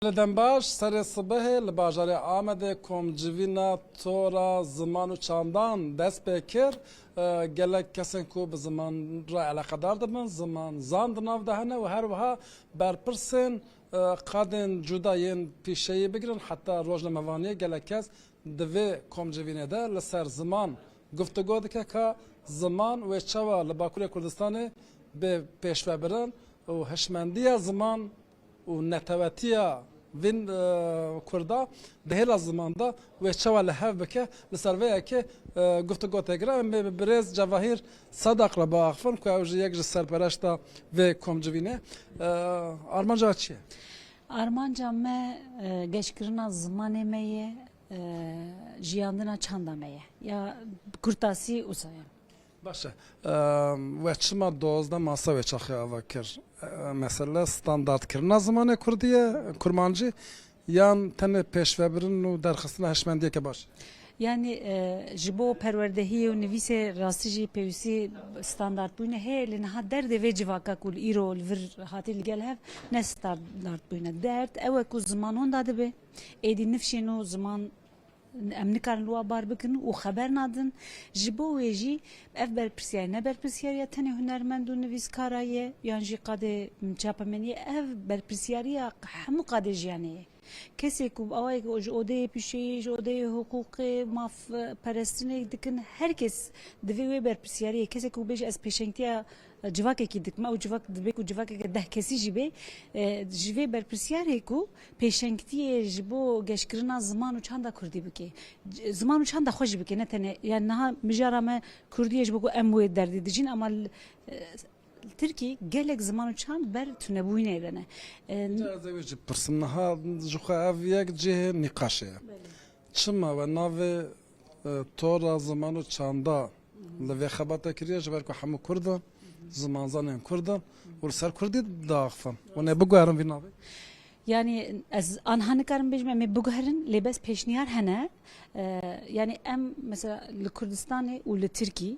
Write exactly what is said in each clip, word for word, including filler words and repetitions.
Li dembaş serê sibehê li bajarê Amedê komcivîna tora ziman û çandan dest pê kir. E, gelek kesên ku bi ziman re eleqedar dibin, ziman zan di nav de hene û her wiha berpirsên, e, qadên cuda yên pîşeyî bigirin, heta rojnamevaniyê gelek kes di vê komcivînê de li ser ziman guftûgo dike ka ziman wê çawa li Bakurê Kurdistanê bê pêşvebirin û hişmendiya ziman û netewetiya vîn, e, Kurda di hêla ziman de wê çawa li hev bike, li ser vê yekê, e, guftûgo tê kirin. Em ê bi birêz Cevahîr Sedak re biaxifin ku ew jî yek ji serpereşta vê komcivînê. E, armanca çi ye? Armanca me, e, geşkirina zimanê me ye, e, jiyandina çanda me ye. Ya bi kurtasî wisa ye. Baş e. Em, we çima dozdeh masa wê çaxê ava kir? E, mesele standartkirina zimanê kurdî ye, kurmancî, yan tenê pêşvebirin û derxistina hişmendiyeke baş? Yanî, e, ji bo perwerdehiyê û nivîsê rastî jî pêwîstî standartbûyîne heye, lê niha derdê vê civaka ku li îro li vir hatî li gel hev ne standartbûyîne. Derd ew e ku ziman wenda dibe, êdî nifşên û ziman em nikarin li wa bar bikin û xeber nadin. Ji bo wê jî ev berpirsiyarî ne berpirsiyariya tenê hunermend û nivîskara ye yan jî qadê çapemeniyê, ev berpirsiyariya hemû qadê jiyanê ye. Kesê ku awayek ji odeyê pîşeyê, ji odeyê hiqûqê, maf, e, perestinê dikin, her kes divê wê berpirsiyariyê. Kesê ku bêje ez pêşengtiya civakekî dikim, ew civak dibe ku civakeke deh kesî jî bê, e, ji vê berpirsiyarê ku pêşengtiyê ji bo geşkirina ziman û çanda kurdî bike. C-, ziman û çanda xwe jî bike, ne tenê, yani niha mijara me kurdî ye ji bo ku em wê derdê dijîn, ama li, e, li Tirkî gelek ziman û çand ber tunebûyînê de ne. E, Ca ez ê wê jî pirsim, niha ji xwe ev yek cihê nîqaşê ye. Belê. Çima we navê, e, tora ziman û çanda li vê xebata kiriye? Ji ber ku hemû kurd in, zimanzanên kurd in û li ser kurdî diaxifin. Hûn ê biguherin vî navê? Yani ez anha nikarim bêjim em ê biguherin, lê bes pêşniyar hene. E, yani em mesela li Kurdistanê û li Tirkî,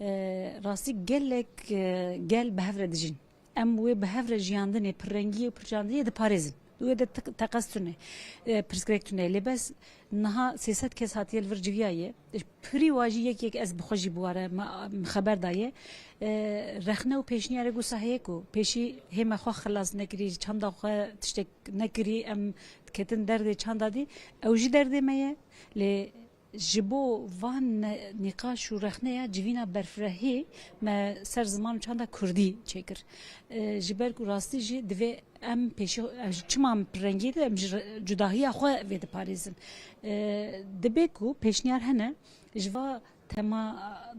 e, rastî gelek, e, gel bi hev re dijîn. Em wê bi hev re jiyandinê, pirrengiyê û pirçandiniyê diparêzin. Wê de te-, teqez tune, e, pirsgirêk tune. Lê bes niha sê sed kes hatiye li vir civiyaye. Pirî wa jî yek yek ez bi xwe jî bi wa re me, me xeber daye. E, rexne û pêşniyarek wisa heye ku pêşî hê me xwe xilas nekirî, çanda xwe tiştek nekirî, em diketin derdê çanda dî. Ew jî derdê me ye. Lê ji bo van ne-, nîqaş û rexneya civîna berfirehî me ser ziman û çanda kurdî çêkir. E, ji ber ku rastî jî divê em pêşî, e, çima em pirrengî de em ji re-, cudahiya xwe vê diparêzin. E, dibe ku pêşniyar hene, ji va tema,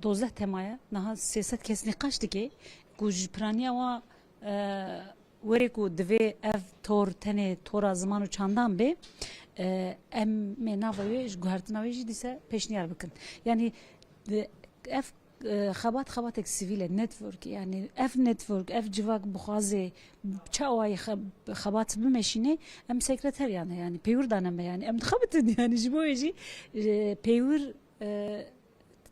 dozdeh temaya, niha sê sed kes nîqaş dike ku ji piraniya wa, e, Werê ku divê ev tor tenê tora ziman û çandan bê, e, em ê nava wê ji guhertina wê jî dîse pêşniyar bikin. Yanî, e, ev, e, xebat xebatek sivîl e, network, yanî ev network, ev civak bixwaze çi awayî xe-, xebat bimeşîne, em sekreteriya ne, yanî peywir dane me, yanî em dixebitin, yanî ji bo wê jî, e, peywir, e,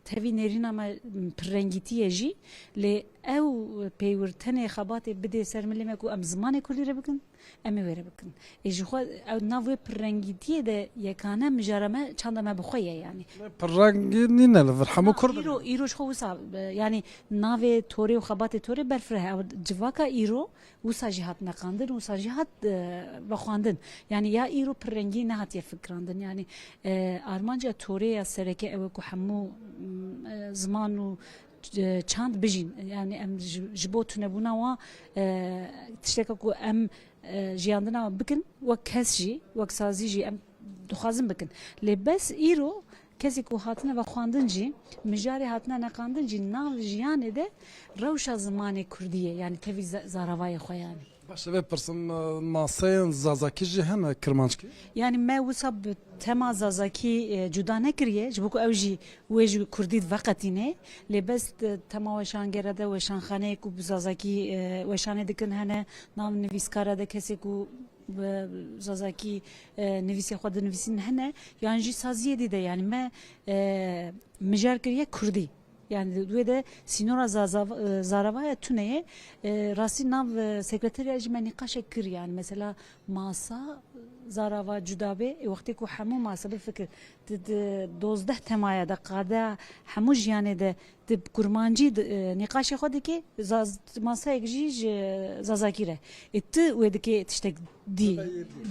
tevî nêrîna me pirrengîtî ye jî, lê ew peywir tenê xebatê bidê ser milê me ku em zimanê kurdî re bikin, em ê wê re bikin. Ê ji xwe ew nav wê pirrengîtiyê de yekane mijara me, çanda me bi xwe ye yanî. Pirrengî nîne li vir, hemû kurd in. Îro, îro ji xwe wisa, e, yanî navê torê û xebatê torê berfireh e. Ew civaka îro Wisa jî hat neqandin, wisa jî hat, e, vexwandin. Yanî ya îro pirrengî nehatiye fikirandin. Yanî, e, armanca torê ya sereke ew e ku hemû, m, e, ziman û, e, çand bijîn. Yanî em ji, ji bo tunebûna wan, e, tişteka ku em, e, jiyandina wan bikin, wek kes jî, wek sazî jî em dixwazin bikin. Lê bes îro Kesê ku hatine vexwandin jî, mijarê hatine neqandin jî nav jiyanê de rewşa zimanê kurdî ye, yanî tevî za-, zaravayê xwe yanî. Baş e, vê pirsim, e, maseyên zazakî jî hene kirmanckî? Yanî me wisa bi tema zazakî, e, cuda nekiriye, ji bo ku ew jî wê ji kurdî veqetîne, lê bes, e, tema weşangere de, weşanxaneyê ku bi zazakî, e, weşanê dikin hene, nav nivîskara de kesê ku bi zazakî, e, nivîsê xwe dinivîsîn hene, yan jî saziyê dî de, yanî me, e, mijar kiriye kurdî. Yanî wê de sînora Zaza-, e, Zaravaya tune ye. E, rastî nav, e, sekreteriya jî me nîqaşek kir, yanî mesela masa, Zara va cuda bê, ê wextê ku hemû mase bifikir, di, di dozdeh temaya de, qada hemû jiyanê de, di kurmancî di, e, nîqaşê xwe dike, zaz-, maseyek jî ji zazakî re. Ê tu wê dike tiştek dî,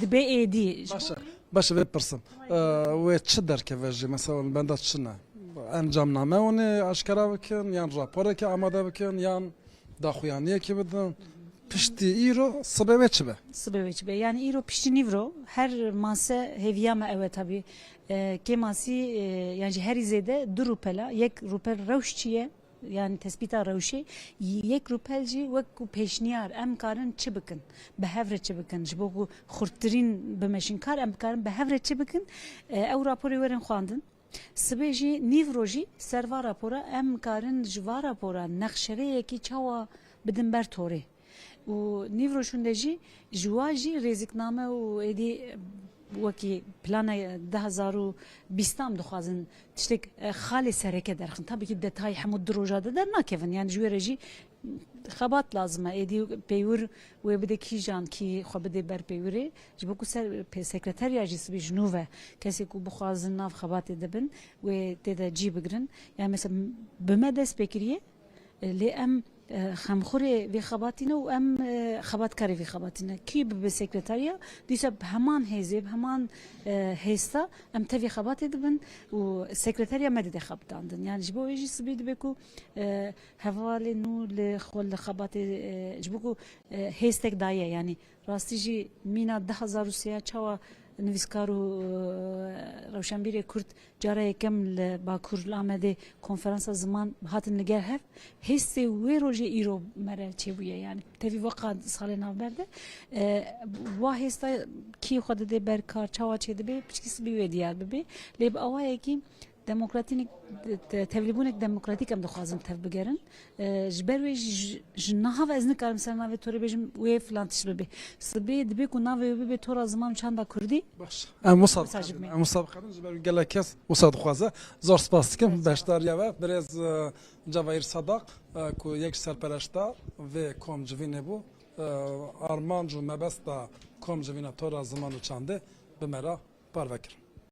dibe êdî. Baş e, baş e, vê pirsim. E, wê çi derkeve jî, mesela, benda çi ne? Encamname hûn ê aşkera bikin, yan raporeke amade bikin, yan daxuyaniyekê bidin. Piştî îro sibê wê çi be? Sibê wê çi be? Yani îro piştî nîvro her mase hêviya me ew e tabî. E, kêmasî, e, yani ji herî zêde du rûpela, yek rûpel rewş çi ye? Yani tespîta rewşê, yek rûpel jî wek ku pêşniyar, em karin çi bikin? Bi hev re çi bikin? Ji bo ku xurttirîn bimeşin kar, em karin bi hev re çi bikin? E, ew raporê werin xwendin. Sibê jî nîvro jî ser va rapora em karin ji va rapora nexşereyekî çawa bidin ber torê. Û nîvro şûnde jî ji wa jî rêzikname û êdî wekî plana du hezar û bîstan dixwazin tiştek, e, xalê sereke derxin. Tabii ki detay hemû du roja de dernakevin. Yani ji wê re jî xebat lazim e. Êdî peywir wê bide kîjan kî xwe bide ber peywirê. Ji bo ku ser, pe-, sekreterya jî sibî ji nû ve kesê ku bixwazin nav xebatê de bin, wê tê de cî bigirin. Yani mesela bi me dest pê kiriye, e, lê em, e, xemxurê vê xebatî ne û em, e, xebatkarê vê xebatî ne. Kî bibe sekreterya, dîsa bi heman hêzê, bi heman, e, hêsta em tevî xebatê dibin û sekreterya me dide xebitandin. Yani ji bo wê jî sibî dibe ku, e, hevalê nû li xwe li xebatê, e, ji bo ku, e, hêstek daye, yani rastî jî mîna du hezar û sê ya çawa nivîskar û, e, rewşenbîrê Kurd cara yekem li Bakur, li Amedê konferansa ziman hatin li gel hev, hêstê wê rojê îro me re çêbûye, yani tevî weka salê navber de, e, wa hêsta kî xwe dide ber kar, çawa çêdibe, piçkî sibî wê diyar bibe. Lê bi awayekî demokratîk, te-, tevlîbûnek demokratîk em dixwazin tevbigerin. E, ji ber wê jî ji, ji niha ve ez nikarim ser navê torê bêjim wê filan tişt bibe. Sibê dibe ku navê wê bibe tora ziman û çanda kurdî. Baş. Em wisa wisa jî dixwazin, bimê. Em wisa dixwazin, ji ber gelek kes wisa dixwaze. Zor spas dikim. Beşdariya we, birêz, e, Cevahîr Sadaq, e, ku yek ji serpereşdar vê kom civînê bû, e, armanc û mebesta kom civîna tora ziman û çandê bi me re parve kir.